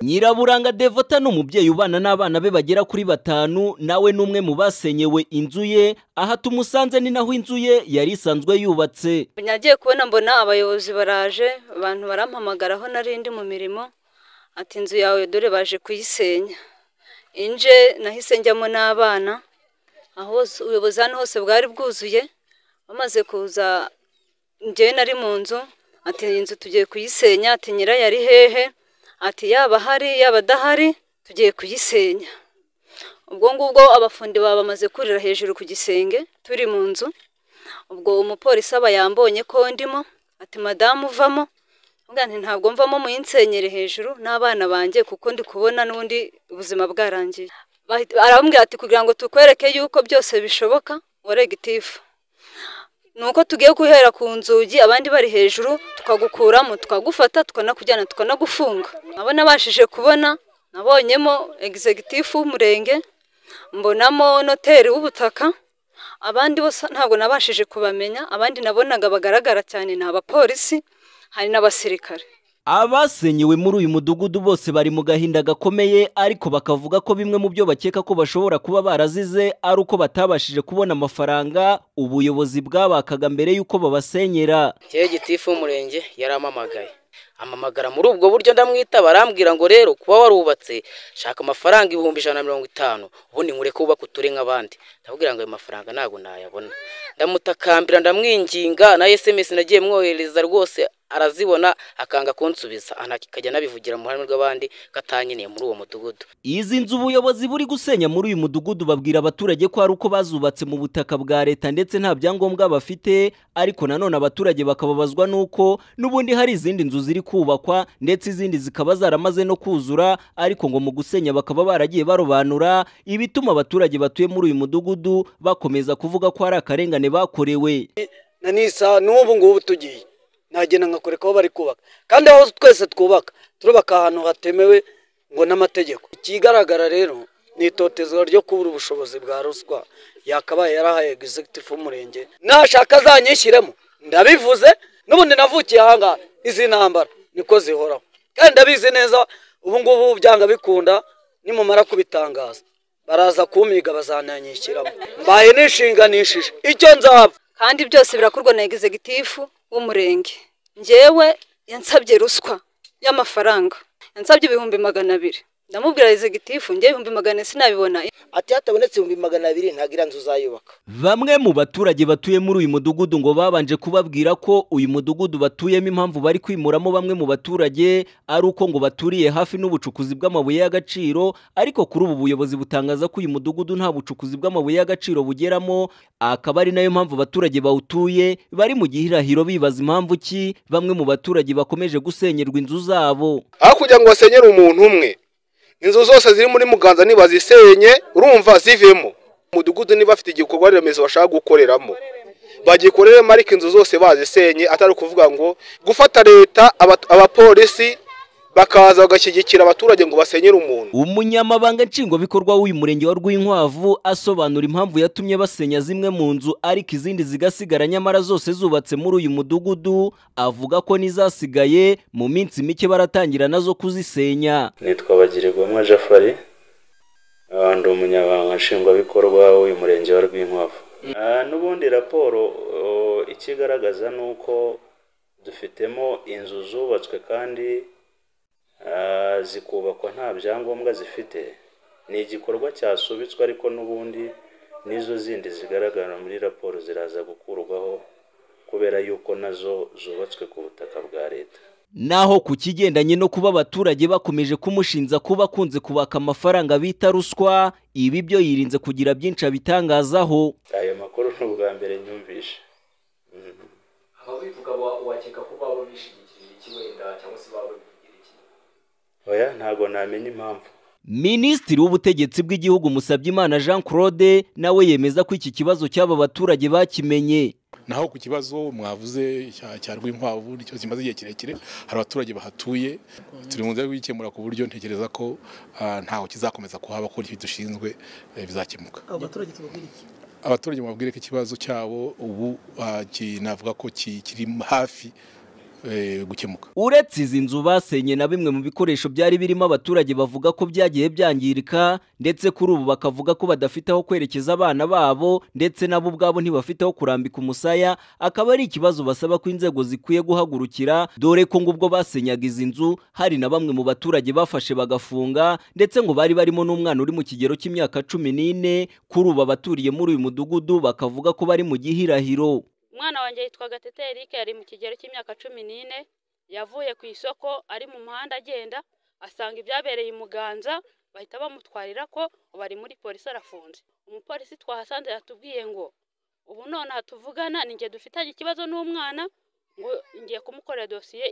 Nyiraburanga Devota ni umubyeyi ubana n'abana be bagera kuri 5, nawe n'umwe mu basenyewe inzu ye. Aha tumusanze ni naho inzu ye yari isanzwe yubatse. Nagiye kubona mbona abayobozi baraje, abantu barampamagara aho nari ndi mu mirimo, ati inzu yawe dore baje kuyisenya. Inje nahise njyamo n'abana, aho ubuyobozi hano hose bwari bwuzuye. Bamaze kuza njye nari mu nzu, ati inzu tugiye kuyisenya, ati nyirayo ari hehe, ati yaba hari yaba adahari tugiye kuyisenya. Ubwo ngubwo abafundi baba bamaze kurira hejuru ku gisenge turi mu nzu. Ubwo umupolisi aba yambonye ko ndimo, ati madamu uvamo. Nti ntabwo mvamo, muyinsenyere hejuru n'abana banjye kuko ndi kubona n'ubundi ubuzima bwarangiye. Arambwira ati kugira ngo tukwereke yuko byose bishoboka waregitifu, nuko tugiye guhera ku nzugi abandi bari hejuru tukagukuramo tukagufata tukanakujyana tukanagufunga. Abo nabashije kubona, nabonyemo executive w'umurenge, mbonamo noteri w'ubutaka, abandi bose ntabwo nabashije kubamenya. Abandi nabonaga bagaragara cyane ni abapolisi, hari n'abasirikare. Abasenyewe muri uyu mudugudu bose bari mu gahinda gakomeye, ariko bakavuga ko bimwe mu byo bakeka ko bashobora kuba barazize ari uko batabashije kubona amafaranga ubuyobozi bwabakaga mbere y'uko babasenyera. Njyewe gitifu w'umurenge yaramamagaye, amamagara muri ubwo buryo ndamwitaba, arambwira ngo rero kuba warubatse shaka amafaranga 150,000 ubundi nkureke wubake uture nk'abandi. Ndabwira ngo ayo mafaranga ntabwo nayabona, ndamutakambira ndamwinginga, na SMS nagiye mwohereza rwose arazibona akanga kunsubiza, akajya nabivugira mu ruhame rw'abandi katanyeneye muri uwo mudugudu. Izi nzu ubuyobozi buri gusenya muri uyu mudugudu babwira abaturage ko ari uko bazubatse mu butaka bwa leta ndetse nta byangombwa bafite, ariko nanone abaturage bakababazwa nuko n'ubundi hari izindi nzu ziri kubakwa ndetse izindi zikaba zaramaze no kuzura, ariko ngo mu gusenya bakaba baragiye barobanura, ibituma abaturage batuye muri uyu mudugudu bakomeza kuvuga ko ari akarengane bakorewe. Na nisa n'ubu ngubu tugiye nagenda nkakoreka aho bari kubaka, kandi aho twese twubaka turubaka ahantu hatemewe ngo n'amategeko. Ikigaragara rero ni itotezwa ryo kubura ubushobozi bwa ruswa yakabaye yarahaye executive w'umurenge. Nashaka azanyishyiremo, ndabivuze n'ubundi navukiye ahangaha, izi ntambara niko zihoraho kandi ndabizi neza. Ubu ngubu byanga bikunda nimumara kubitangaza baraza kumiga bazananyishyiramo, mbaye nishinganishije icyo nzaba. Kandi byose birakorwa na executive w'umurenge. Njyewe yansabye ruswa y'amafaranga, yansabye 200,000. Ndamubwira executive njye 400,000 sinabibona. Ati hatabonetse 200,000 ntagira nzu zayubaka. Bamwe mu baturage batuye muri uyu mudugudu ngo babanje kubabwira ko uyu mudugudu batuyemo impamvu bari kwimuramo bamwe mu baturage ari uko ngo baturiye hafi n'ubucukuzi bw'amabuye y'agaciro, ariko kuri ubu buyobozi butangaza ko uyu mudugudu nta bucukuzi bw'amabuye y'agaciro bugeramo, akaba ari nayo mpamvu abaturage bawutuye bari mu gihirahiro bibaza impamvu ki bamwe mu baturage bakomeje gusenyerwa inzu zabo. Aho kugira ngo basenyere umuntu umwe, inzu zose ziri muri Muganza nibazisenye urumva zivemo. Umudugudu niba afite igikorwa remezo bashaka gukoreramo bagikoreremo, ariko inzu zose bazisenye, atari kuvuga ngo gufata leta abapolisi bakaza bagashyigikira abaturage ngo basenyere umuntu. Umunyamabanga nshingwabikorwa w'uyu murenge wa Rwinkwavu asobanura impamvu yatumye basenya zimwe mu nzu ariko izindi zigasigara nyamara zose zubatse muri uyu mudugudu, avuga ko nizasigaye mu minsi mike baratangira nazo kuzisenya. Nitwa Bagirigomwa Jafari, ndi umunyamabanga nshingwabikorwa w'uyu murenge wa Rwinkwavu. N'ubundi raporo ikigaragaza nuko dufitemo inzu zubatswe kandi zikubakwa nta byangombwa zifite, ni igikorwa cyasubitswe, ariko n'ubundi nizo zindi zigaragara muri raporo ziraza gukurwaho kubera yuko nazo zubatswe ku butaka bwa leta. Naho ku kigendanye no kuba abaturage bakomeje kumushinza kuba akunze kubaka amafaranga bita ruswa, ibi byo yirinze kugira byinshi abitangazaho. Ayo makuru ni ubwa mbere nyumvishe. Ababivuga wakeka ko baba bishingikirije iki wenda cyangwa se baba babivugira iki? Oya, ntago namenya impamvu. Minisitiri w'ubutegetsi bw'igihugu Musabyimana Jean Claude nawe yemeza ko iki kibazo cy'aba baturage bakimenye. Naho ku kibazo mwavuze cya Rwinkwavu nicyo kimaze igihe kirekire, hari abaturage bahatuye, turi mu nzira yo kugikemura ku buryo ntekereza ko ntaho kizakomeza kuhaba, ko icyo dushinzwe bizakemuka. Abaturage tubabwira iki? Abaturage mubabwire ko ikibazo cyabo ubu navuga ko kiri hafi gukemuka. Uretse izi nzu basenye na bimwe mu bikoresho byari birimo, abaturage bavuga ko byagiye byangirika, ndetse kuri ubu bakavuga ko badafite aho kwerekeza abana babo, ndetse nabo ubwabo ntibafite aho kurambika umusaya. Akaba ari ikibazo basaba ko inzego zikwiye guhagurukira, dore ko ngo ubwo basenyaga izi nzu hari na bamwe mu baturage bafashe bagafunga, ndetse ngo bari barimo n'umwana uri mu kigero cy'imyaka 14. Kuri ubu abaturiye muri uyu mudugudu bakavuga ko bari mu gihirahiro. Umwana wanjye yitwa Gatete Eric, yari mu kigero cy'imyaka 14, yavuye ku isoko ari mu muhanda agenda asanga ibyabereye i Muganza, bahita bamutwarira ko bari muri polisi arafunze. Umupolisi twahasanze yatubwiye ngo ubu nonaha tuvugana ni njye dufitanye ikibazo n'umwana, ngo ngiye kumukorera dosiye.